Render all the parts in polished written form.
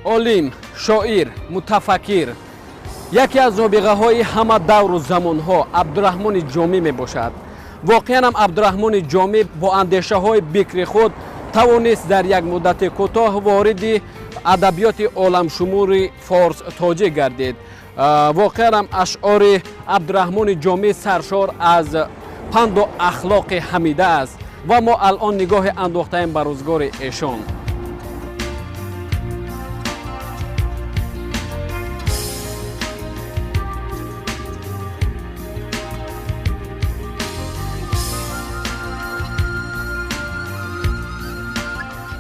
Олим, шоир, мутафаккир, яке аз нобиғаҳои ҳама давру замонҳо Абдураҳмони Ҷомӣ мебошад. Воқеан ҳам Абдураҳмони Ҷомӣ бо андешаҳои бикри худ тавонист дар як муддати кӯтоҳ вориди адабиёти оламшумури форс тоҷик гардид. Воқеан ҳам ашъори Абдураҳмони Ҷомӣ саршор аз панду ахлоқи ҳамида аст ва мо алон нигоҳе андохтаем ба рӯзгори эшон.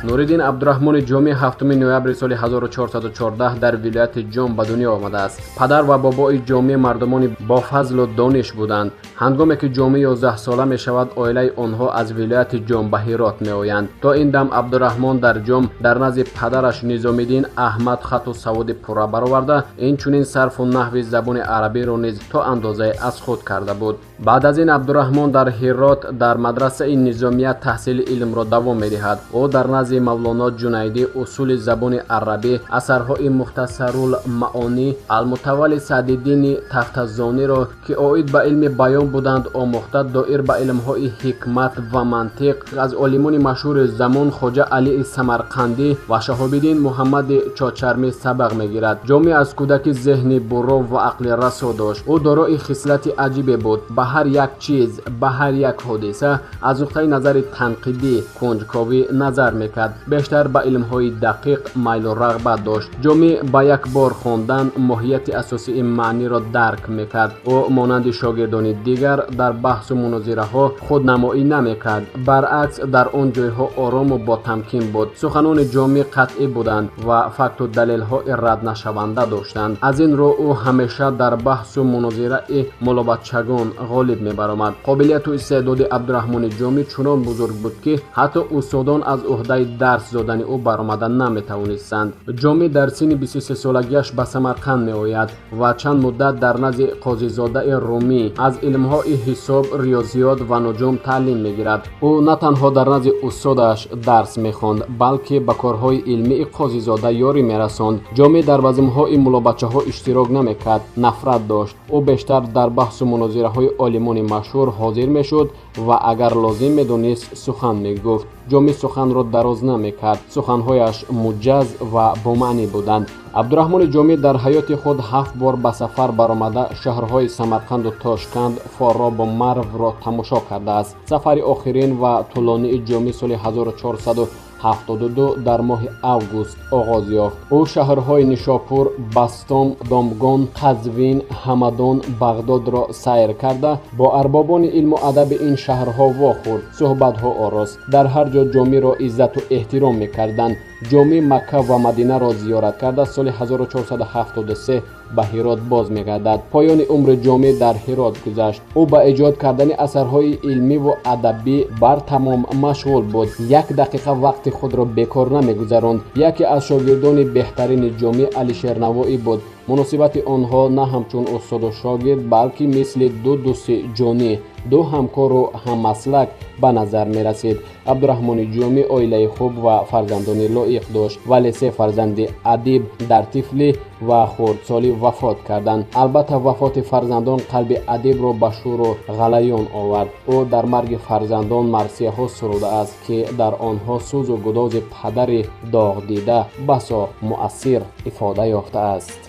Нуриддин Абдураҳмони Ҷомӣ 7 ноябри соли 1414 дар вилояти Ҷом ба дунё омадааст. Падар ва бобои Ҷомӣ мардумони бофазлу дониш буданд. Ҳангоме ки Ҷомӣ 11 сола мешавад, оилаи онҳо аз вилояти Ҷом ба Ҳирот меоянд. То ин дам Абдураҳмон дар Ҷом дар назди падараш Низомиддин Аҳмад хату саводи пурра бароварда, инчунин сарфу наҳви забони арабиро низ то андозае аз худ карда буд. Баъд аз ин Абдураҳмон дар Ҳирот дар мадрасаи низомия таҳсили илмро давом медиҳад. Ӯ дар назди Мавлоно Ҷунайдӣ усули забони арабӣ, асарҳои Мухтасарул Маонӣ, Алмутавалли Саъдиддини Тафтазониро, ки оид ба илми баён буданд, омӯхта, доир ба илмҳои ҳикмат ва мантиқ аз олимони машҳури замон Хоҷа Алии Самарқандӣ ва Шаҳобиддин Муҳаммади Чочармӣ сабақ мегирад. Ҷомӣ аз кӯдаки зеҳни бурро ва ақли расо дошт. Ӯ дорои хислати аҷибе буд. Ба ҳар як чиз, ба ҳар як ҳодиса аз нуқтаи назари танқидӣ, кунҷковӣ назар мекард. Бештар ба илмҳои дақиқ майлу рағбат дошт. Ҷомӣ ба як бор хондан моҳияти асосии маъниро дарк мекард. Ӯ монанди шогирдони дигар дар баҳсу мунозираҳо худнамоӣ намекард. Баръакс, дар он ҷойҳо орому ботамкин буд. Суханони Ҷомӣ қатъӣ буданд ва факту далелҳои раднашаванда доштанд. Аз ин рӯ ӯ ҳамеша дар баҳсу мунозираи мулобатчагон ғолиб мебаромад. Қобилияту истеъдоди Абдураҳмони Ҷомӣ чунон бузург буд, ки ҳатто устодон аз уҳдаи дарс додани ӯ баромада наметавонистанд. Ҷомӣ дар синни 23-солагиаш ба Самарқанд меояд ва чанд муддат дар назди қозизодаи Румӣ аз илмҳои ҳисоб, риёзиёт ва нуҷум таълим мегирад. Ӯ на танҳо дар назди устодаш дарс мехонд, балки ба корҳои илмии қозизода ёрӣ мерасонд. Ҷомӣ дар вазмҳои мулобачаҳо иштирок намекард, нафрат дошт. Ӯ бештар дар баҳсу мунозираҳои олимони машҳур ҳозир мешуд ва агар лозим медонист сухан мегуфт. Ҷомӣ суханро дароз намекард. Суханҳояш муҷаз ва бомаънӣ буданд. Абдураҳмони Ҷомӣ дар ҳаёти худ 7 бор ба сафар баромада шаҳрҳои Самарқанду Тошканд, Форобу Марвро тамошо кардааст. Сафари охирин ва тӯлонии Ҷомӣ соли 1472 дар моҳи август оғоз ёфт. Ӯ шаҳрҳои Нишопур, Бастом, Домгон, Қазвин, Ҳамадон, Бағдодро сайр карда, бо арбобони илму адаби ин шаҳрҳо вохӯрд, суҳбатҳо орост. Дар ҳар ҷо Ҷомиро иззату эҳтиром мекарданд. Ҷомӣ Макка ва Мадинаро зиёрат карда, соли 1473 ба Ҳирот боз мегардад. Поёни умри Ҷомӣ дар Ҳирот гузашт. Ӯ ба эҷод кардани асарҳои илмиву адабӣ бартамом машғул буд. Як дақиқа вақти худро бекор намегузаронд. Яке аз шогирдони беҳтарини Ҷомӣ Алишер Навоӣ буд. Муносибати онҳо на ҳамчун устоду шогирд, балки мисли ду дӯсти ҷонӣ, ду ҳамкору ҳаммаслак ба назар мерасид. Абдураҳмони Ҷомӣ оилаи хуб ва фарзандони лоиқ дошт, вале 3 фарзанди адиб дар тифлӣ ва хурдсолӣ вафот карданд. Албатта, вафоти фарзандон қалби адибро ба шӯру ғалаён овард. Ӯ дар марги фарзандон марсияҳо сурудааст, ки дар онҳо сӯзу гудози падари доғдида басо муассир ифода ёфтааст.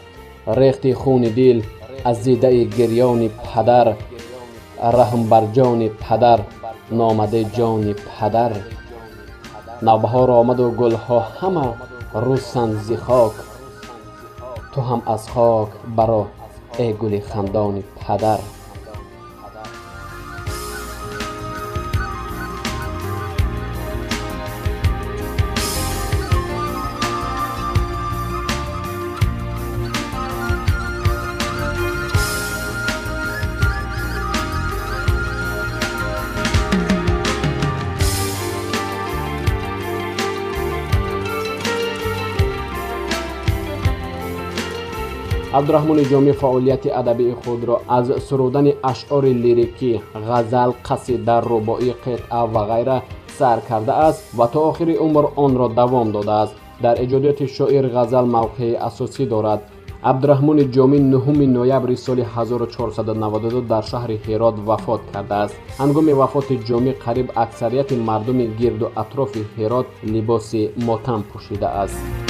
Рехти хуни дил аз дидаи гирёни падар, раҳм бар ҷони падар, номаде ҷони падар. Навбаҳор омаду гулҳо ҳама рӯсанд зи хок, ту ҳам аз хок баро, эй гули хандони падар. Абдураҳмони Ҷомӣ фаъолияти адабии худро аз сурудани ашъори лирикӣ, ғазал, қасида, рубоӣ, қитъа ва ғайра сар кардааст ва то охири умр онро давом додааст. Дар эҷодиёти шоир ғазал мавқеи асосӣ дорад. Абдураҳмони Ҷомӣ 9 ноябри соли 1492 дар шаҳри Ҳирот вафот кардааст. Ҳангоми вафоти Ҷомӣ қариб аксарияти мардуми гирду атрофи Ҳирот либоси мотам пӯшидааст.